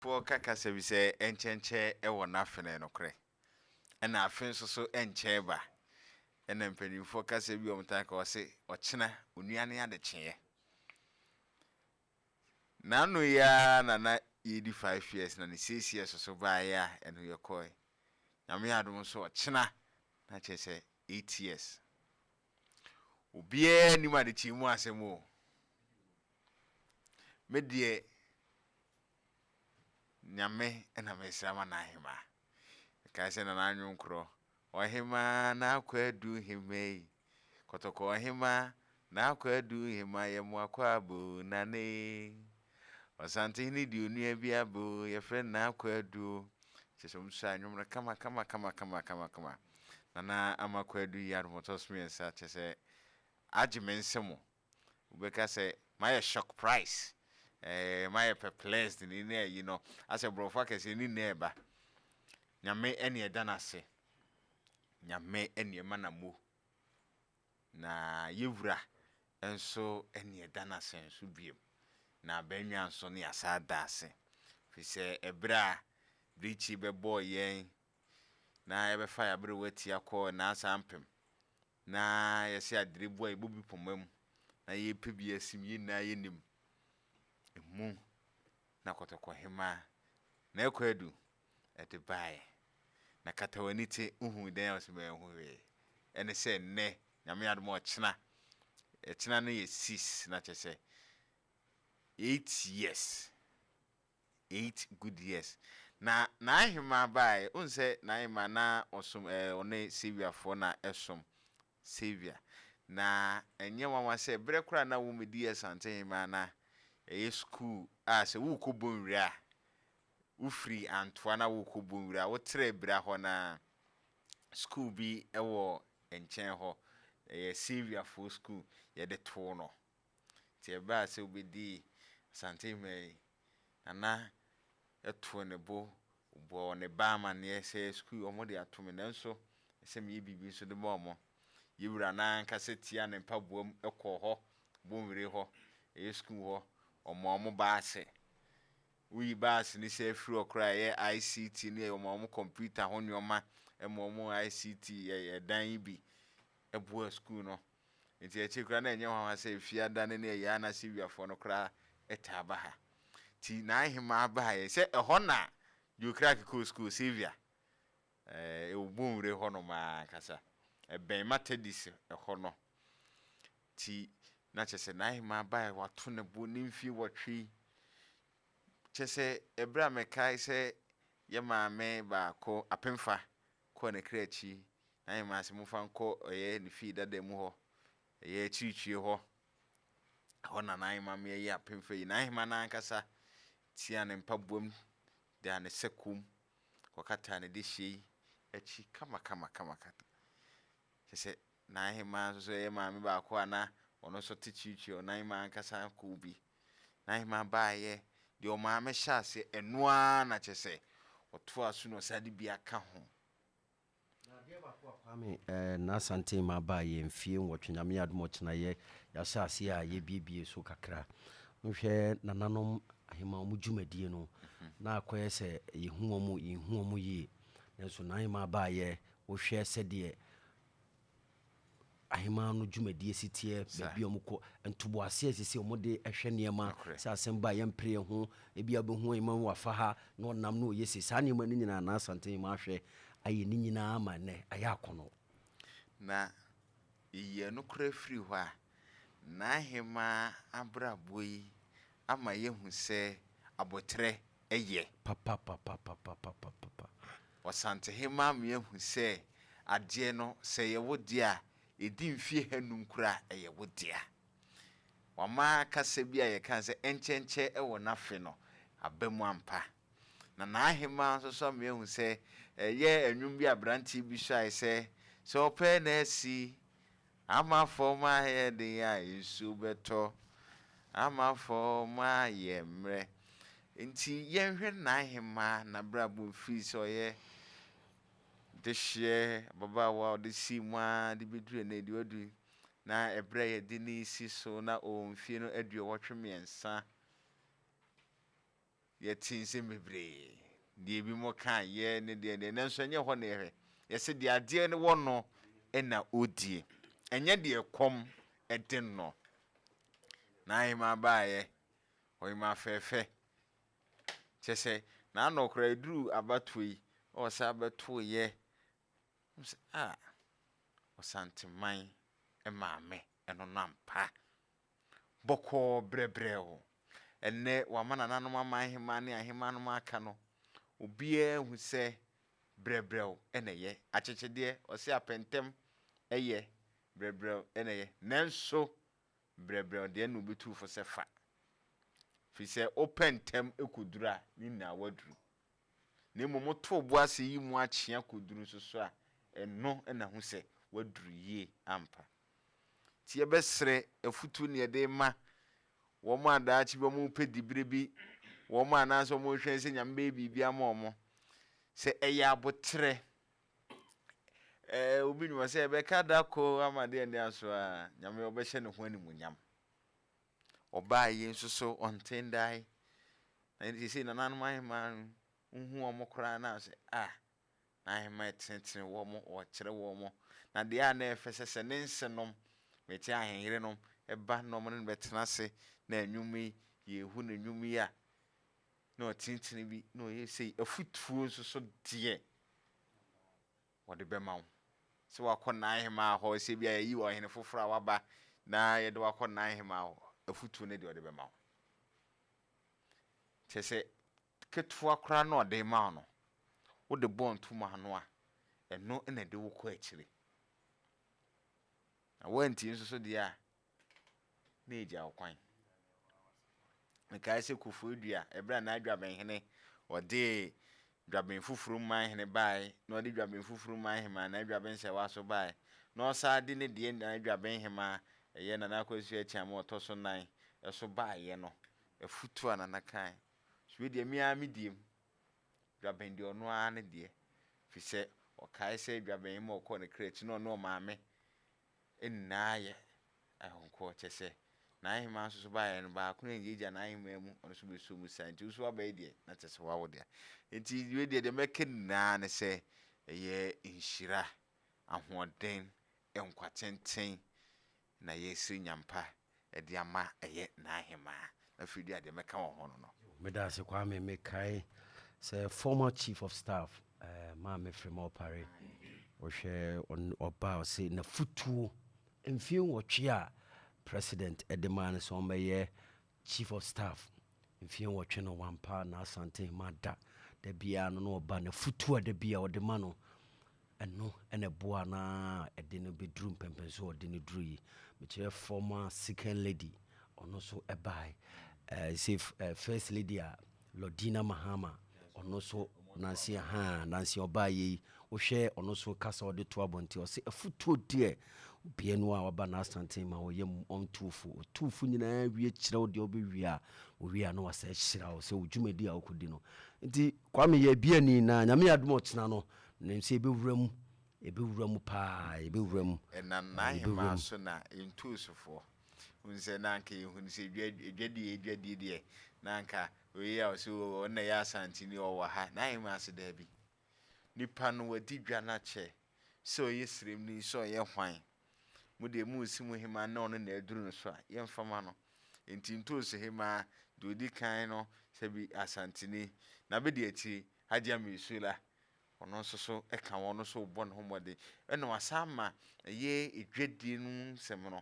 Mpanimfoɔ ka kasa bi sɛ ɛnkyɛnkyɛ wɔ n'afene nokorɛ, ɛna afe nso so ɛnkyɛɛ ba. Ɛna mpanimfoɔ kasa bi a wɔtaa ka wɔse ɔkyena onua ne adekyeeɛ. N'ano yi ara na na yɛredi 5 years na ne 6 years so baeɛ a ɛno yɛkɔe. Nyame adom nso ɔkyena na kyerɛ sɛ 8 years. Obiara nim adekyee mu asɛm o. Me deɛ, Nyame na mesrɛ ma n'ahema. Mekae sɛ Nana Anwonkorɔ, ɔhema n'akɔ adu hema yi. Kɔtɔkɔ ɔhema n'akɔ adu hema yɛ mo akɔ abo nane. Ɔsantehene di onua bi abo yɛfrɛ no n'akɔ adu. Kyerɛ sɛ ɔmo sua nnwom no kama kama kama kama kama kama. Nana Ama Kwadu yi adomɔtɔ so mmiɛnsa kyerɛ sɛ agye me nsam. Wobɛka sɛ mayɛ shock price. Mayɛ perplexed ne ne ayi no asɛ borɔfo akɛseɛ ne nyinaa ɛba. Nyame ɛne ɛda n'ase. Nyame ɛne ɛma na mo. Na yɛwura nso ɛne ɛda n'ase nso biem. Na abɛnwa nso ne asa da ase. Firi sɛ ɛberɛ a birikyi bɛbɔɔ yɛn na yɛbɛfa yɛaberewa tia kɔɔ nansa mpem na yɛsɛ aderebu a yɛbɔ bi poma mu na yɛpɛ bi asim yɛn nyinaa yɛnim emu na kɔtɔkɔhema na ɛkɔ adu ɛde baeɛ na kata w'ani te wohu dɛn a wɔsɛ bɛyɛ ho hwee. Ɛne sɛ nnɛ Nyame adom a ɔkyena ɛkyena no yɛ 6 na kyerɛ sɛ 8 years, 8 good years na n'ahema baeɛ. Wohu sɛ n'ahema na ɔsom ɔne Saviorfoɔ na ɛsom Savior na ɛnyɛ nwanwa sɛ berɛ koraa na wɔmɛdi Asantehema na ɛyɛ school a sɛ worekɔ Bonwire a wofiri Antoa na worekɔ Bonwire a wotrɛ bira hɔ na school bi ɛwɔ nkyɛn hɔ, ɛyɛ Saviorfoɔ school, yɛde too no. Nti ɛbaa sɛ wobɛdii Asantehema yi, Nana ɛtoo ne bo bɔɔ ne ba amanneɛ sɛ school ɔmo de ato me nanso sɛ meyɛ biribi nso de ma ɔmo. Yɛwura n'ankasa tia ne mpaboa mu ɛkɔɔ hɔ Bonwire hɔ, ɛyɛ school hɔ, ɔmo ɔmo baase woyi baase ne sɛ afiri hɔ koraa ɛyɛ ICT ne ɔmo ɔmo computer ho nneɛma ɛma ɔmo ICT ɛdan yi bi ɛboa school no. Nti akyire koraa na ɛnyɛ hɔ sɛ efiada ne ne ɛyɛ ana Saviorfoɔ no koraa ɛtaa ba ha. Nti n'ahema baeɛ sɛ ɛhɔ na Joe Crack kɔɔ school Savior ɛwɔ Bonwire hɔ nom ankasa, ɛbɛn Methodist ɛhɔ no. Nti na kyerɛ sɛ n'ahema baeɛ wato ne bo ne mfie 8 yi. Kyerɛ sɛ ɛberɛ a mekae sɛ yɛ maame baako apemfa kɔɔ ne kra akyi, n'ahema sɛ momfa nkɔ ɛyɛ ne fie dada mu hɔ, ɛyɛ akyirikyiri hɔ ɛhɔ na n'ahema meyɛyɛ apemfa yi. N'ahema n'ankasa tia ne mpaboam de ne sɛkom kɔkataa ne de hyɛ yi akyi kama kama kama kama. Kyerɛ sɛ n'ahema nso so ɛyɛ maame baako a na ɔno nso te kyirikyiri n'ahema ankasa kɔɔ bi. N'ahema baayɛ deɛ ɔmaame hyɛ aseɛ ɛno ara na kyerɛ sɛ ɔtoa so na ɔsan de bi aka ho. Adeɛ baako a Kwame n'Asante ma ba yɛ mfie 8, Nyame adom ɔkyena yɛ yɛahyɛ aseɛ a yɛbiebie so kakra. Wohwɛ nananom ahema ɔmo dwumadie no na akɔyɛ sɛ yɛhu ɔmo yɛnhu ɔmo yie, nanso n'ahema baayɛ wohwɛ sɛdeɛ ahema no dwumadie si teɛ, baabi a ɔmo kɔ, ntoboaseɛ sisi ɔmo de hwɛ nneɛma sɛ asɛm ba a yɛmpere yɛn ho. Ebi a wobɛhu ahema wafa ha na ɔnam na ɔyɛ sei, saa nneɛma no nyinaa n'Asante ma ahwɛ ayɛ ne nyinaa ma nnɛ ayɛ akɔnɔ. Na yɛyi ɛno koraa firi hɔ a, n'ahema abrabɔ yi ama yɛhu sɛ abɔterɛ ɛyɛ papapapapapapapa. Ɔsantehema ama yɛhu sɛ adeɛ no sɛ ɛyɛ wo deɛ a ɛdi mfie 500 koraa ɛyɛ wo dea. Wama kasa bi a yɛka sɛ ɛnkyɛnkyɛn ɛwɔ n'afe no aba mu ampa. Na n'ahema nso so ama yɛhu sɛ ɛyɛ nnwom bi aberanteɛ bi suae sɛ sɛ ɔpɛ na asi ama fam ayɛ den a nsuo bɛtɔ ama fam ayɛ mmerɛ. Nti yɛnhwɛ n'ahema n'abrabɔ mfiri sɛ ɔyɛ dehyeɛ ababaawa a ɔde sii mu ara de bɛduru ɛnɛ deɛ wadu na ɛberɛ a yɛde ne si so na ɔwɔ mfie no 83. Yɛte nsɛm bebree, deɛ ebinom ka yɛ ne deɛ deɛ, nanso ɛnyɛ hɔ na yɛhwɛ. Yɛse deɛ adeɛ no wɔ no na ɔdie, ɛnyɛ deɛ kɔm de no. N'ahemaa baeɛ, ɔhemaa fɛɛfɛ. Kyerɛ sɛ, n'ano koraa ɛduru abatoɔ yi, na ɔsan bɛtoeɛ. Wohu sɛ, ah, Ɔsanteman maame, ɛno no ampa. Bɔkɔɔ brɛbrɛw. Ɛnnɛ wɔama nananom aman hemmaa ne ahemmaa aka no, obiara hu sɛ brɛbrɛw na ɛyɛ. Akyekyedeɛ, ɔse apɛntɛm yɛ, brɛbrɛw na ɛyɛ. Nanso brɛbrɛw deɛ na obi tu fo sɛ fa. Firi sɛ wopɛ ntɛm kɔduru a, ne nyinaa woaduru. Na mmom woto wo bo ase yi mu akyea kɔduru nso so a, ɛno na hu sɛ woaduru yie ampa. Nti yɛbɛsrɛ afutuo ne yɛde rema wɔn a daakye bi wɔrepɛ diberɛ bi, wɔn a anaasɛ wɔrehwɛn sɛ Nyame bɛyɛ biribi ama wɔn, sɛ ɛyɛ aboterɛ. Ɛɛ obi nim sɛ ɛbɛka da ko ama deɛ nde aso a, Nyame ɔbɛhyɛ ne ho animuonyam. Ɔbaa yi nso so ɔnte ndae. Na seesei nananom ahemaa no, wohu wɔn koraa na sɛ ah, N'ahemman retenetene wɔn, ɔrekyerɛ wɔn. Na deɛ a na ɛyɛ fɛ sɛ, sɛ ne nsenom, mete ahenyerenom, ba na wɔne no bɛtena ase na nnwom yi, yɛrehu no nnwom yi a, na ɔtenetene bi, na ɔyɛ sei. Afotuo nso so deɛ, wɔde bɛma wo. Sɛ woakɔ n'ahemaa hɔ, sɛ ebia yɛayi ɔhene foforɔ a waba na yɛde wo akɔ n'ahemaa hɔ, afotuo no deɛ ɔde bɛma wo. Kyerɛ sɛ, ketewa koraa na ɔde rema wo no, wode bɔ ntoma ano a, ɛno na ɛde wo kɔ akyire. Na woantie nso so deɛ a, na ɛgya wo kwan. Mekae sɛ Koforidua, ɛberɛ a na Dwabenhene ɔde Dwaben Foforo man hene baeɛ, na ɔde Dwaben Foforo man hemaa Nana Dwaben Sɛwa so baeɛ, na ɔsan de ne deɛ Nana Dwaben hemaa, ɛyɛ Nana Akwasu Akyeame a ɔtɔ so nan, so baeɛ no, afutuo a Nana kae, So wei deɛ me ara me deɛ mu. Dwaben deɛ ɔno ara ne deɛ. Firi sɛ ɔkae sɛ Dwaben yi ma ɔkɔɔ ne kra akyi na ɔne ɔmaame nyinaa yɛ ahonkoɔ. Kyerɛ sɛ n'ahemaa nso so baeɛ no baako no angyagya n'ahemaa mu, ɔno nso bɛsɔ mu saa. Nti wo nso woaba yi deɛ na kyerɛ sɛ woawo dea. Nti wei deɛ deɛ mɛka nyinaa ne sɛ ɛyɛ nhyira, ahoɔden, nkwa tenten na yɛresrɛ Nyampa de ama ɛyɛ n'ahemaa. Na afei deɛ deɛ mɛka wɔ ho no no. Meda ase Kwame, mekae sɛ former chief of staff eh, Maame Frema Opare, wohwɛ ɔba a ɔse n'afutuo mfie nwɔtwe a president de maa no sɛ ɔmmɛyɛ chief of staff mfie nwɔtwe no wampa n'Asante da da biara no na ɔba n'afutuo a da biara ɔde ma no. Ɛno na ɛboa no ara a ɛde no bɛduru mpɛnpɛnsoɔ a ɔde no duru yi. Mekyerɛ former second lady, ɔno nso ɛbae. Sɛ first lady a Lordina Mahama, ɔno nso nansi ha nansi ɔbaa yei. Wohwɛ ɔno nso kasa ɔde to abɔnten, ɔsɛ afutuo deɛ obiara no a waba n'Asante ma ɔyɛ ɔntuufo. Ɔtuufo nyinaa wie kyerɛ wo deɛ wobɛwie a, owie a na wasɛ ahyira wo sɛ wo dwumadi a wokɔdi no. Nti Kwame yɛ biani na Nyame adom ɔkyena no, Nim sɛ yɛbɛwura mu, yɛbɛwura mu paa, yɛbɛwura mu. Ɛnam n'ahemaa so na ntosofoɔ hu sɛ na anka yɛhu no sɛ dwadie dwadie deɛ na anka wei a ɔsɛ ɔno na ɛyɛ Asanteni ɔwɔ ha. N'ahemaa so daabi. Nipa no wadi dwa no akyɛ sɛ ɔyɛ sremni sɛ ɔyɛ hwan. Mo deɛ moresi mo hemaa na ɔno na aduru no so a yɛmfa ma no. Nti ntooso hemaa deɛ ɔdi kan no sɛbi Asanteni na bɛdi akyire Hajia Mesuela Ɔno nso so ka wɔn nso rebɔ ne ho mmɔden. Ɛna wasan ama ɛyɛ dwadie no mu nsɛm no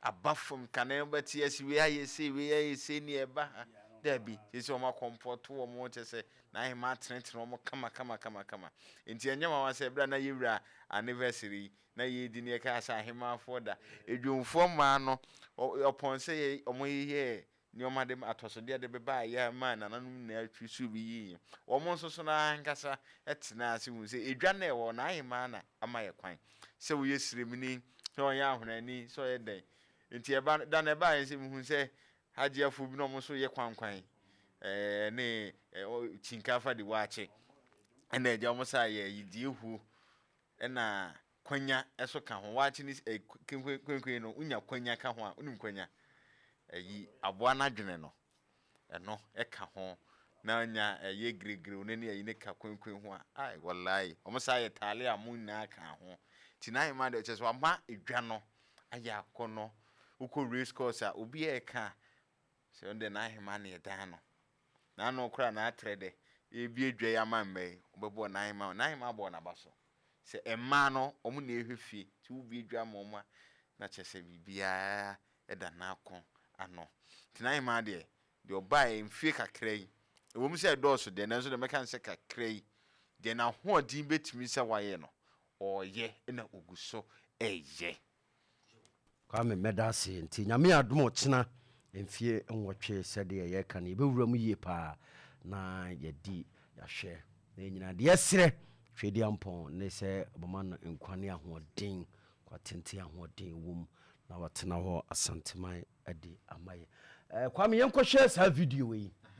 aba fam. Kane wobɛte ase wei ayɛ sei, wei ayɛ sei ne ɛba ha. Daabi, kyerɛ sɛ wɔn akɔmpɔto wɔn, kyerɛ sɛ n'ahema atenetene wɔn kama kama kama kama. Nti ɛnyɛ nwanwa sɛ ɛberɛ a na yɛwura anniversary yi, na yɛredi no yɛkaa sɛ ahemaafoɔ da. Edwomfoɔ mmaa no, ɔpɔn sɛ yɛ wɔn yɛɛ Nneɛma de atɔsodeɛ de bebaeɛ maa nananom nyinaa twi so bi yiiɛ. Wɔn nso so no ara ankasa tenaa ase hunuu sɛ edwa no a ɛwɔ hɔ no, n'ahemaa na ama yɛ kwan. Sɛ woyɛ sremni, sɛ ɔyɛ ahonani, sɛ ɔyɛ dɛn. Nti ɛba no, da no ɛbaeɛ sɛ mehuu sɛ Hajjiafoɔ bi na wɔn nso yɛ kwankwan ɛɛ ne kyinkafa de waakye. Ɛna agya wɔn saa yɛ ayidiehuo ɛna Kwanya nso ka ho. Waakye ne eh, kwenkwen no, wonya kwanya ka ho a, wonim kwanya? Ayi, aboa no adwene no, ɛno ka ho. Na ɔnya ɛyɛ giregire ne ne ayi ne ka kwenkwen ho a, ai wallahi, ɔmo saa yɛ taale a mo nyinaa ka ho. Nti n'ahema deɛ, kyerɛ sɛ wama edwa no ayɛ akɔnɔ. Wokɔ race course a, obi a ɛka sɛ ɔno deɛ n'ahema ne ɛdan no n'ano koraa n'atrɛ dɛ ebi edwa yi ama mma yi, ɔbɛbɔ n'ahema. N'ahema bɔ n'aba so sɛ mmaa no, ɔmo na ehwɛ fie, nti wobie dwa ama ɔmo a, na kyerɛ sɛ biribiara ɛda n'ako ano. Nti n'ahema deɛ, deɛ ɔbaa mfie kakra yi, ɛwɔ mu sɛ ɛdɔɔso deɛ, nanso deɛ mɛka no sɛ kakra yi deɛ, n'ahoɔden bɛtumi sɛ wayɛ no, ɔɔyɛ na ogu so ɛyɛ. Kwame, mɛda ase. Nti Nyame adom, ɔkyena mfie 8, sɛdeɛ yɛka no, yɛbɛwura mu yie paa na yɛdi yɛahwɛ na yɛnyina deɛ yɛserɛ Twedeampɔn ne sɛ ɔbɛma no nkwa ne ahoɔden, kwatenten, ahoɔden wɔ mu na watena hɔ Asanteman de ama yɛ. Kwame, yɛnkɔhwɛ saa video yi.